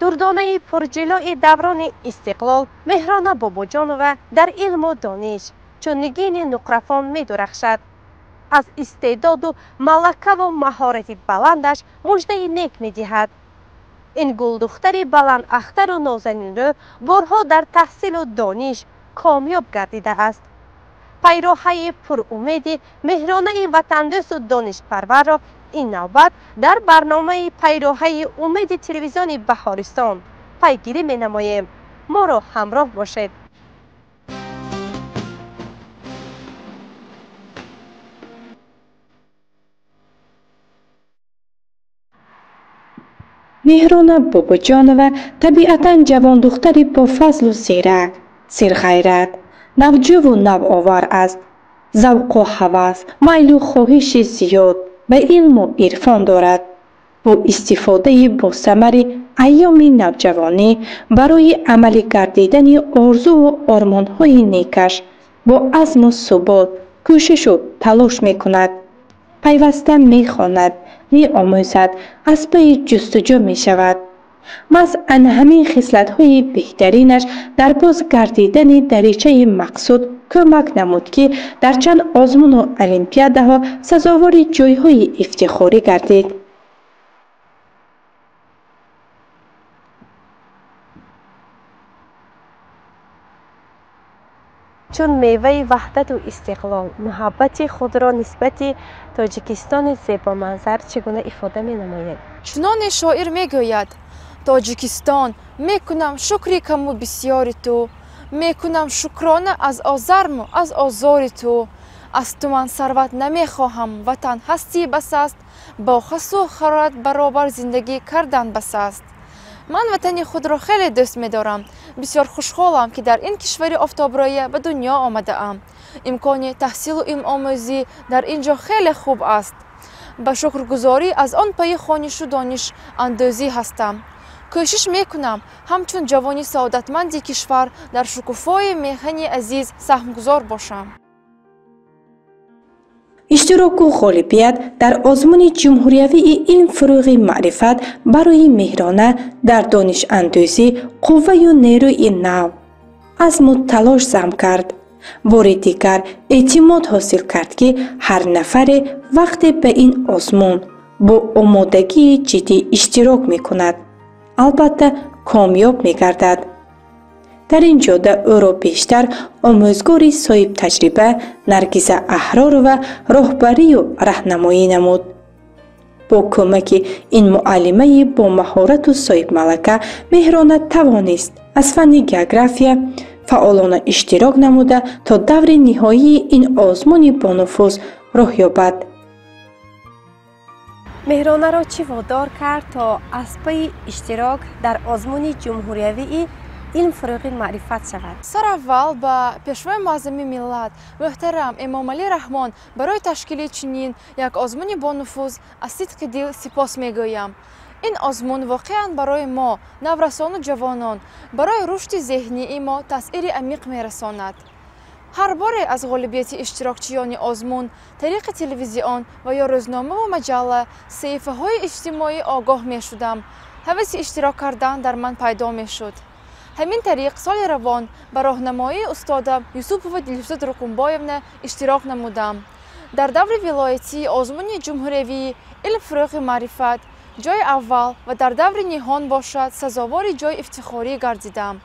Дурдонаи пурҷилои даврони истиқлол Меҳрона Бобоҷонова дар илму дониш чун нигини нуқрафон медурахшад. Аз истеъдоду малакаву маҳорати баландаш муждаи нек медиҳад. Ин гулдухтари баландахтару нозанинрӯ борҳо дар таҳсилу дониш комёб гардидааст. Пайроҳаи пурумеди Меҳронаи ватандӯсту донишпарварро ин навбат дар барномаи пайроҳаи умеди телевизиони Баҳористон пайгирӣ менамоем. Моро ҳамроҳ бошед. Меҳрона Бобоҷонова табиатан ҷавондухтари бофазлу зирак, серғайрат, навҷӯву навовар аст. Завқу ҳавас, майлу хоҳиши зиёд ба илму ирфон дорад. Бо истифодаи босамари айёми навҷавонӣ барои амалӣ гардидани орзуву ормонҳои некаш бо азму субот кӯшишу талош мекунад. Пайваста мехонад, меомӯзад, аз пайи ҷустуҷӯ мешавад. Маҳз ан ҳамин хислатҳои беҳтаринаш дар боз гардидани даричаи мақсуд кӯмак намуд, ки дар чанд озмуну олимпиадаҳо сазовори ҷойҳои ифтихорӣ гардид. Чун меваи ваҳдату истиқлол муҳаббати худро нисбати Тоҷикистони зебоманзар чӣ гуна ифода менамояд? Чуноне шоир мегӯяд: Тоҷикистон, мекунам шукри каму бисёри ту, мекунам шукрона аз озарму аз озори ту. Аз ту ман сарват намехоҳам, ватан ҳастӣ бас аст, бо хасу харорат баробар зиндагӣ кардан бас аст. Ман ватани худро хеле дӯст медорам. Бисёр хушҳолам, ки дар ин кишвари офтобрӯя ба дунё омадаам. Имкони таҳсилу илмомӯзӣ дар ин ҷо хеле хуб аст. Ба шукргузорӣ аз он пайи хонишу дониш андӯзӣ ҳастам. Кӯшиш мекунам ҳамчун ҷавони саодатманди кишвар дар шукуфои меҳани азиз саҳмгузор бошам. Иштироку ғолибият дар озмуни ҷумҳуриявии илм фурӯғи маърифат барои Меҳрона дар донишандӯзӣ қувваю нерӯи нав, азму талош зам кард. Бори дигар эътимод ҳосил кард, ки ҳар нафаре вақте ба ин озмун бо омодагии ҷиддӣ иштирок мекунад, албатта комёб мегардад. Дар ин ҷода ӯро бештар омӯзгори соҳибтаҷриба Наргиза Аҳророва роҳбарию раҳнамоӣ намуд. Бо кӯмаки ин муаллимаи бомаҳорату соҳибмалака Меҳрона тавонист аз фанни география фаъолона иштирок намуда то даври ниҳоии ин озмуни бонуфуз роҳ ёбад. Меҳронаро чӣ водор кард то аз пайи иштирок дар озмуни ҷумҳуриявии илм фурӯғи маърифат шавад? Сараввал ба Пешвои муаззами миллат муҳтарам Эмомалӣ Раҳмон барои ташкили чунин як озмуни бонуфуз аз сидқи дил сипос мегӯям. Ин озмун воқеан барои мо, наврасону ҷавонон, барои рушди зеҳнии мо таъсири амиқ мерасонад. Ҳар боре аз ғолибияти иштирокчиёни озмун тариқи телевизион ва ё рӯзномаву маҷалла, саҳифаҳои иҷтимоӣ огоҳ мешудам. Ҳаваси иштирок кардан дар ман пайдо мешуд. Ҳамин тариқ соли равон ба роҳнамоии устодам Юсупова Дилшод Рукумбоевна иштирок намудам. Дар даври вилоятии озмуни ҷумҳуриявии илм фурӯғи маърифат ҷойи аввал ва дар даври ниҳон бошад сазовори ҷойи ифтихорӣ гардидам.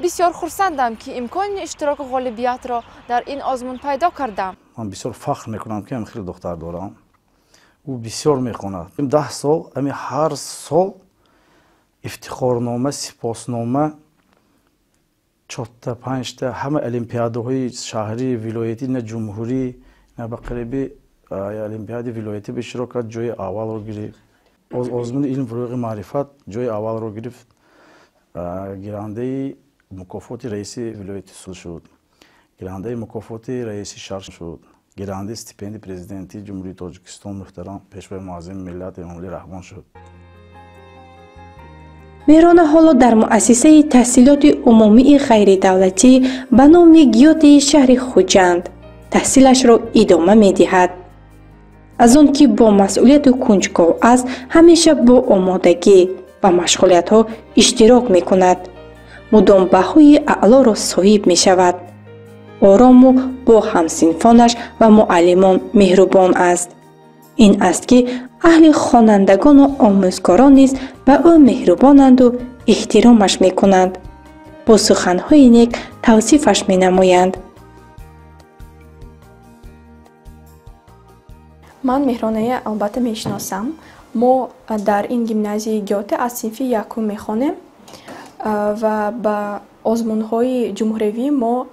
Бисёр хурсандам, ки имкони иштироку ғолибиятро дар ин озмун пайдо кардам. Ман бисёр фахр мекунам, ки ҳам хеле духтар дорам. Ӯ бисёр мехонад. 10 сол ами ҳар сол ифтихорнома, сипоснома, чорта, панҷта, ҳама олимпиадаҳои шаҳрӣ, вилоятӣ, на ҷумҳурӣ, на ба қариби олимпиадаи вилоятӣ иштирок кард, ҷои аввалро гирифт. Озмуни илм фурӯғи маърифат ҷои аввалро гирифт, гирандаи мукофоти раиси вилояти шуд, гирандаи мукофоти раиси шаҳр шуд, гирандаи стипендии президенти Ҷумҳурии Тоҷикистон муҳтарам Пешвои муаззами миллат Эмомалӣ Раҳмон шуд. Меҳрона ҳоло дар муассисаи таҳсилоти умумии ғайридавлатӣ ба номи Гётеи шаҳри Хуҷанд таҳсилашро идома медиҳад. Аз он ки бо масъулияту кунҷков аст, ҳамеша бо омодагӣ ба машғулиятҳо иштирок мекунад, мудом баҳои аълоро соҳиб мешавад. Орому бо ҳамсинфонаш ва муаллимон меҳрубон аст. Ин аст, ки аҳли хонандагону омӯзгорон низ ба ӯ меҳрубонанду эҳтиромаш мекунанд, бо суханҳои нек тавсифаш менамоянд. Ман Меҳронае албатта мешиносам. Мо дар ин гимназияи Гёте аз синфи якум мехонем ва ба озмунҳои ҷумҳуриявӣ мо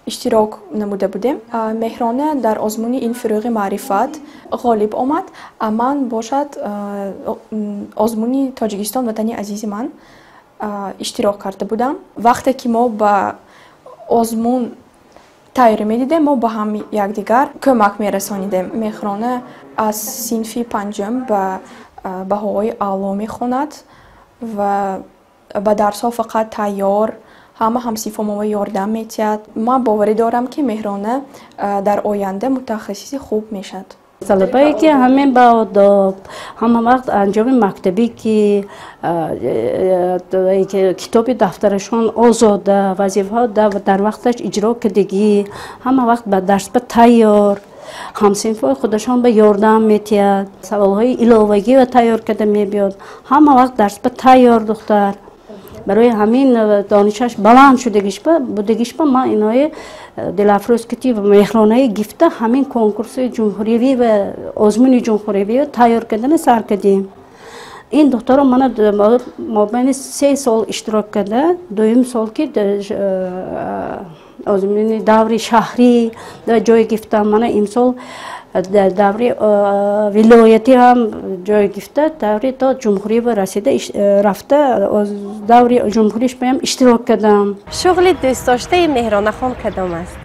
иштирок намуда будем. Меҳрона дар озмуни илм фурӯғи маърифат ғолиб омад, а ман бошад озмуни Тоҷикистон ватани азизи ман иштирок карда будам. Вақте ки мо ба озмун тайёрӣ медидем, мо ба ҳам якдигар кӯмак мерасонидем. Меҳрона аз синфи панҷум ба баҳоҳои аъло мехонад ва ба дарсҳо фақат тайёр, ҳама ҳамсинфоморо ёрдам медиҳад. Ман боварӣ дорам, ки Меҳрона дар оянда мутахассиси хуб мешавад. Талабае ки ҳамин ба одоб, ҳама вақт анҷоми мактабӣ ки китоби дафтарашон озода, вазифаҳо дар вақташ иҷро кардагӣ, ҳама вақт ба дарс ба тайёр, ҳамсинфҳои худашон ба ёрдам метиҳад, саволҳои иловагӣ тайёр карда мебиёд, ҳама вақт дарс ба тайёр духтар. Барои ҳамин донишаш баланд шудагишба будагишба ман инои Дилафрӯз кити Меҳронаи гифта ҳамин конкурси ҷумҳуриявӣ ва озмуни ҷумҳуриявӣ тайёр кардана сар кардем. Ин духтаро мана мобайни 3 сол иштирок карда, дуюм сол ки озмуни даври шаҳрӣ ҷой гифтам, мана имсол даври вилоятӣ ҳам ҷой гифта, даври то ҷумҳурӣ расида рафта, даври ҷумҳуриш баям иштирок кардам. Шуғли дӯстдоштаи Меҳронахон кадом аст?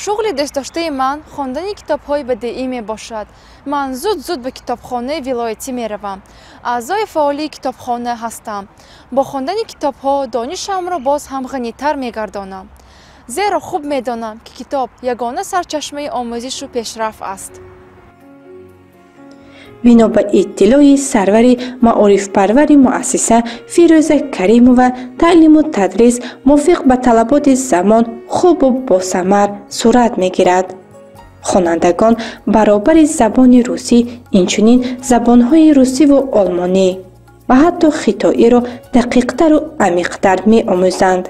Шуғли дӯстдоштаи ман хондани китобҳои бадеӣ мебошад. Ман зуд зуд ба китобхонаи вилоятӣ меравам, аъзои фаъолии китобхона ҳастам. Бо хондани китобҳо донишамро боз ҳам ғанитар мегардонам, зеро хуб медонам, ки китоб ягона сарчашмаи омӯзишу пешрафт аст. Бино ба иттилои сарвари маорифпарвари муассиса Фирӯза Каримова, таълиму тадрис мувофиқ ба талаботи замон хубу босамар сурат мегирад. Хонандагон баробари забони русӣ инчунин забонҳои русиву олмонӣ ва ҳатто хитоиро дақиқтару амиқтар меомӯзанд.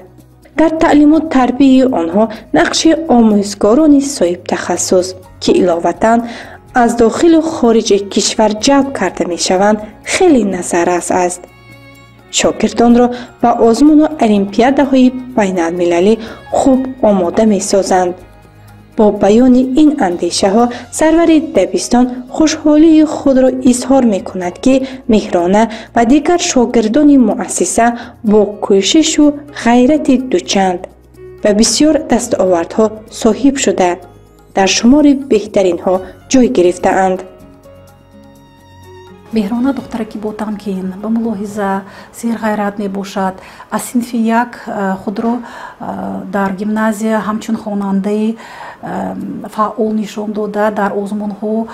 Дар таълиму тарбияи онҳо нақши омӯзгорони соҳибтахассус, ки иловатан аз дохилу хориҷи кишвар ҷалб карда мешаванд, хеле назаррас аст. Шогирдонро ба озмуну олимпиадаҳои байналмилалӣ хуб омода месозанд. Бо баёни ин андешаҳо сарвари дабистон хушҳолии худро изҳор мекунад, ки Меҳрона ва дигар шогирдони муассиса бо кӯшишу ғайрати дучанд ба бисёр дастовардҳо соҳиб шуда, дар шумори беҳтаринҳо ҷой гирифтаанд. Меҳрона духтараки ботамкин, ба мулоҳиза, серғайрат мебошад. Аз синфи як худро дар гимназия ҳамчун хонандаи Фаъол нишон дода, дар озмунҳо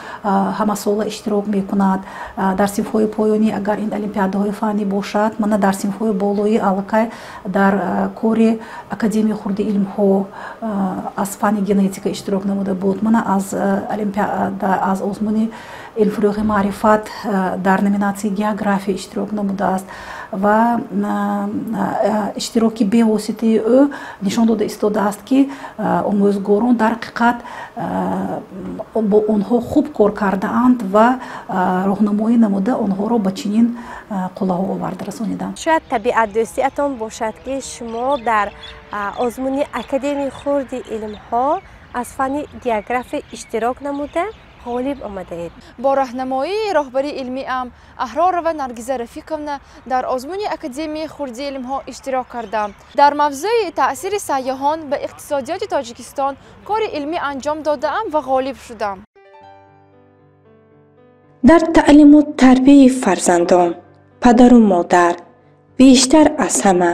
ҳамасола иштирок мекунад. Дар синфҳои поёнӣ агар ин олимпиадаҳои фаннӣ бошад, мана дар синфҳои болоӣ аллакай дар кори Академияи хурди илмҳо аз фанни генетика иштирок намуда буд. Мана аз озмуни илмфурӯғи маърифат дар номинатсияи география иштирок намудааст ва иштироки бевоситаи ӯ нишон дода истодааст, ки омӯзгорон дар ҳақиқат бо онҳо хуб кор кардаанд ва роҳнамоӣ намуда онҳоро ба чунин қуллаҳо оварда расониданд. Шояд табиатдӯстиатон бошад, ки шумо дар озмуни Академияи хурди илмҳо аз фанни география иштирок намуда ғолиб омадаед. Бо роҳнамоии роҳбари илмиам Аҳророва Наргиза Рафиқовна дар озмуни Академияи хурди илмҳо иштирок кардам. Дар мавзӯи таъсири сайёҳон ба иқтисодиёти Тоҷикистон кори илмӣ анҷом додаам ва ғолиб шудам. Дар таълиму тарбияи фарзандон падару модар бештар аз ҳама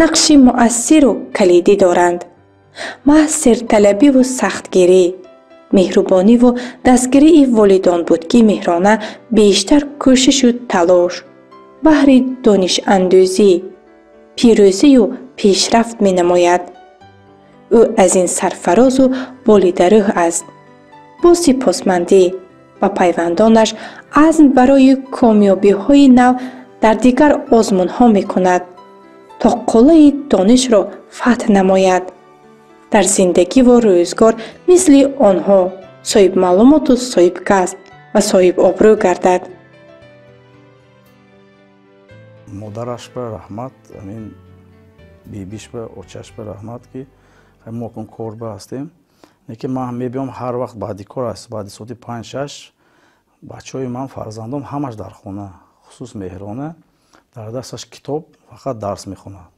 нақши муассиру калидӣ доранд. Маҳз серталабиву сахтгирӣ, меҳрубониву дастгирии волидон буд, ки Меҳрона бештар кӯшишу талош баҳри донишандӯзӣ, пирӯзию пешрафт менамояд. Ӯ аз ин сарфарозу болидарӯҳ аст. Бо сипосмандӣ ба пайвандонаш азм барои комёбиҳои нав дар дигар озмунҳо мекунад, то қуллаи донишро фатҳ намояд. Дар зиндагиву рӯзгор мисли онҳо соҳибмаълумоту соҳибкасб ва соҳибобрӯ гардад. Модараш ба раҳмат, амин бибиш ба, очаш ба раҳмат, ки мо кун кор ба ҳастем. Лекин ман мебиём ҳар вақт баъди кор аст, баъди соати 5-6 бачаҳои ман, фарзандом ҳамаш дар хона, хусус Меҳрона дар дасташ китоб, фақат дарс мехонад.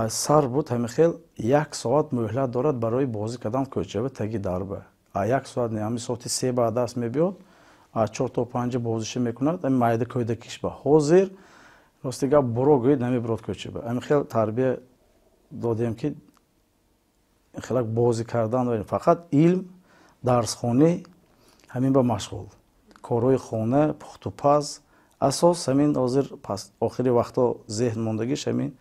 Сар буд ҳамин хел як соат муҳлат дорад барои бозӣ кардан кӯчаба таги дарба. Як соат не, ҳамин соати 3 ба дарс мебиёд, 4 то 5 бозиша мекунад, ҳамин майда кӯдакиш ба. Ҳозир рости гап буро гӯед намебурод кӯчаба. Ҳамин хел тарбия додем, ки хелак бозӣ кардан фақат илм, дарсхонӣ ҳамин ба машғул. Корҳои хона, пухтупаз, асос ҳамин ҳозир охири вақтҳо зеҳн мондагиш ҳамин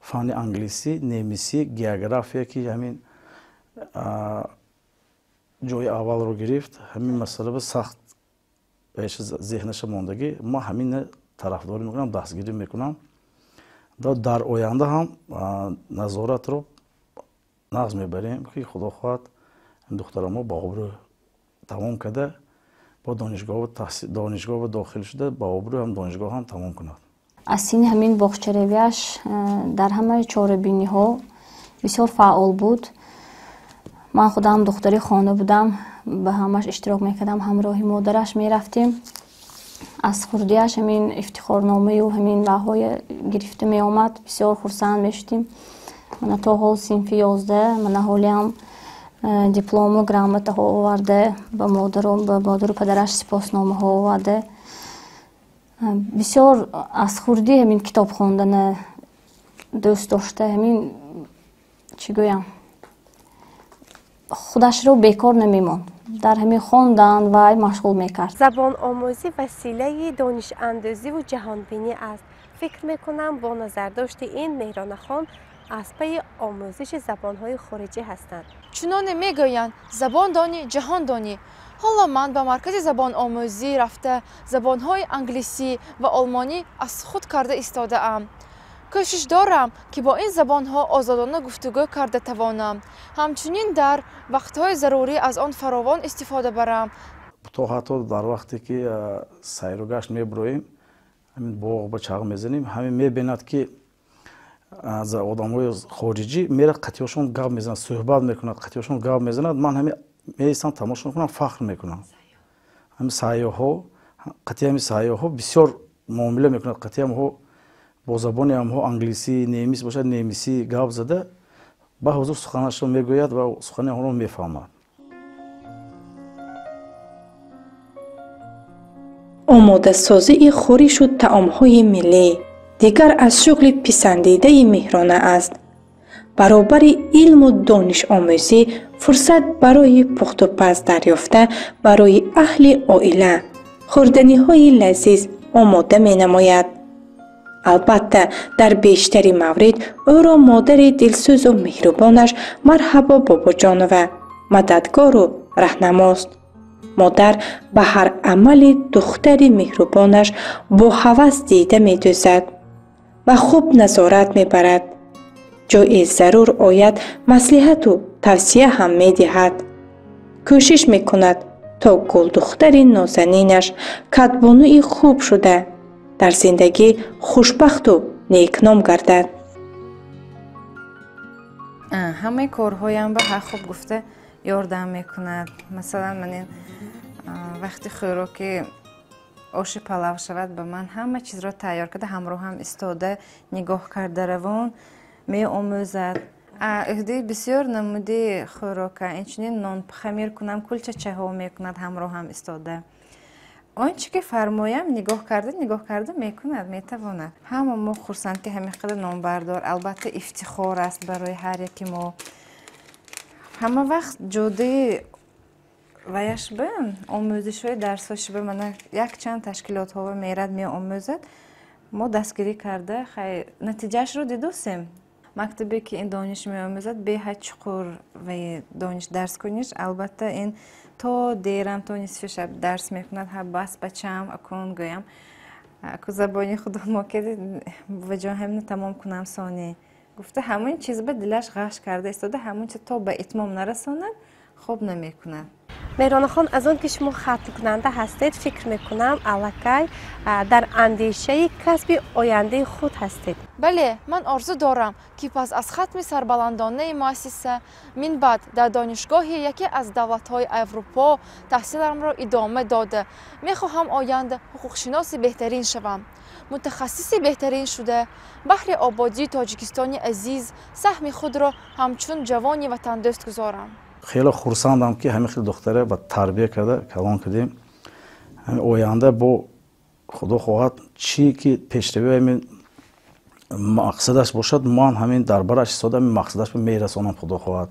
фанни англисӣ, немисӣ, география, ки ҳамин ҷои аввалро гирифт. Ҳамин масъала ба сахт зеҳнаша мондагӣ. Ма ҳамин тарафдорӣ мекунам, дастгирӣ мекунам. Дар оянда ҳам назоратро нағз мебарем, ки худо хоҳад духтарамо ба обрӯ тамом карда, бо донишгоҳ дохил шуда, ба обрӯ ҳам донишгоҳ ҳам тамом кунад. Аз синни ҳамин боғчаравиаш дар ҳамаи чорабиниҳо бисёр фаъол буд. Ман худам духтари хона будам, ба ҳамаш иштирок мекардам, ҳамроҳи модараш мерафтем. Аз хурдиаш ҳамин ифтихорномаю ҳамин ваҳое гирифта меомад, бисёр хурсанд мешудем. Мана то ҳол синфи 11, мана ҳолиам диплому грамотаҳо оварда, ба модару падараш сипосномаҳо оварда. Бисёр аз хурдӣ ҳамин китоб хондана дӯст дошта, ҳамин чӣ гӯям, худашро бекор намемонд. Дар ҳамин хондан вай машғул мекард. Забономӯзӣ василаи донишандӯзиву ҷаҳонбинӣ аст. Фикр мекунам, бо назардошти ин Меҳронахон аз пайи омӯзиши забонҳои хориҷӣ ҳастанд. Чуноне мегӯянд, забон донӣ, ҷаҳон донӣ. Ҳоло ман ба маркази забономӯзӣ рафта, забонҳои англисӣ ва олмонӣ аз худ карда истодаам. Кӯшиш дорам, ки бо ин забонҳо озодона гуфтугӯ карда тавонам. Ҳамчунин дар вақтҳои зарурӣ аз он фаровон истифода барам. То ҳатто дар вақте ки сайру гашт мебуроем, ҳамин боғ ба чағ мезанем, ҳамин мебинад, ки одамҳои хориҷӣ мерад, қатиёшон гап мезанад, суҳбат мекунад, қатиёшон гап мезанад. Ман ҳамин меистам, тамошо мекунам, фахр мекунам. Ҳамин сайёҳҳо, қатъи ҳамин сайёҳҳо бисёр муомила мекунад, қатъи ҳамҳо бо забони ҳамҳо англисӣ, немис бошад, немисӣ гап зада, ба ҳузур суханашро мегӯяд ва сухани онро мефаҳмад. Омодасозии хӯришу таомҳои миллӣ дигар аз шуғли писандидаи Меҳрона аст. Баробари илму донишомӯзӣ фурсат барои пухтупаз дарёфта барои аҳли оила хӯрданиҳои лазиз омода менамояд. Албатта, дар бештари маврид ӯро модари дилсӯзу меҳрубонаш Марҳабо Бобоҷонова мададгору раҳнамост. Модар ба ҳар амали духтари меҳрубонаш бо ҳавас дида медӯзад ва хуб назорат мебарад. Ҷое зарур ояд маслиҳату тавсия ҳам медиҳад. Кӯшиш мекунад то гулдухтари нозанинаш кадбонуи хуб шуда дар зиндагӣ хушбахту некном гардад. Ҳамаи корҳоям ба ҳар хуб гуфта ёрдам мекунад. Масалан, ман ин вақти хӯроки оши палав шавад, ба ман ҳама чизро тайёр карда, ҳамроҳам истода нигоҳ карда равон меомӯзад. Ӯҳдаи бисёр намуди хӯрока, инчунин нон хамир кунам, кулчачаҳо мекунад ҳамроҳам истода. Он чӣ ки фармоям, нигоҳ карда мекунад, метавонад. Ҳама мо хурсанд ки ҳамин қадар номбардор. Албатта, ифтихор аст барои ҳар яки мо. Ҳама вақт ҷодаи ваяш ба омӯзишҳои дарсҳош ба мана якчанд ташкилотҳо мерад, меомӯзад. Мо дастгирӣ карда, хай натиҷаашро дидусем. Мактабе ки ин дониш меомӯзад, беҳад чуқур ва дониш дарс куниш, албатта ин то дерам, то нисфи шаб дарс мекунад. Ҳа, бас бачаам, акун гӯям, аку забони худо мо ки ваҷон ҳамина тамом кунам сони. Гуфта ҳамон чиз ба дилаш ғаш карда истода, ҳамон чиз то ба итмом нарасонад, хоб намекунад. Меҳронахон, аз он ки шумо хатмкунанда ҳастед, фикр мекунам аллакай дар андешаи касби ояндаи худ ҳастед. Бале, ман орзу дорам, ки пас аз хатми сарбаландонаи муассиса минбаъд дар донишгоҳи яке аз давлатҳои Аврупо таҳсиламро идома дода, мехоҳам оянда ҳуқуқшиноси беҳтарин шавам, мутахассиси беҳтарин шуда, баҳри ободии Тоҷикистони азиз саҳми худро ҳамчун ҷавони ватандӯст гузорам. Хеле хурсандам ки ҳамин хел духтара ба тарбия карда калон кардем. Ҳамин оянда бо худо хоҳад чӣ ки пешравӣ ҳамин мақсадаш бошад, ман ҳамин дар бараш истода ҳамин мақсадаш мерасонам, худо хоҳад.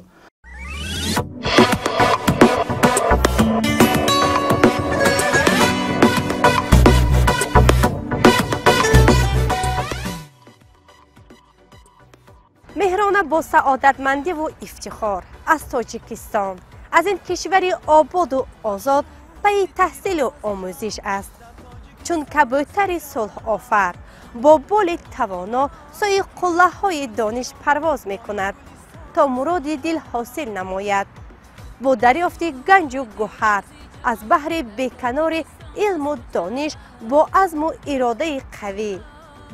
Меҳрона бо саодатмандиву ифтихор аз Тоҷикистон, аз ин кишвари ободу озод пайи таҳсилу омӯзиш аст. Чун кабӯтари сулҳофар бо боли тавоно сӯи қуллаҳои дониш парвоз мекунад, то муроди дил ҳосил намояд. Бо дарёфти ганҷу гӯҳар аз баҳри беканори илму дониш бо азму иродаи қавӣ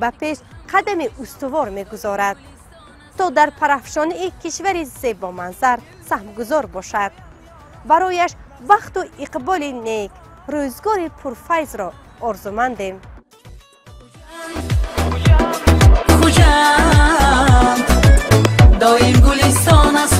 ба пеш қадами устувор мегузорад, то дар парафшонии кишвари зебоманзар саҳмгузор бошад. Барояш бахту иқболи нек, рӯзгори пурфайзро орзумандем. Хуҷанд доим гулистон аст.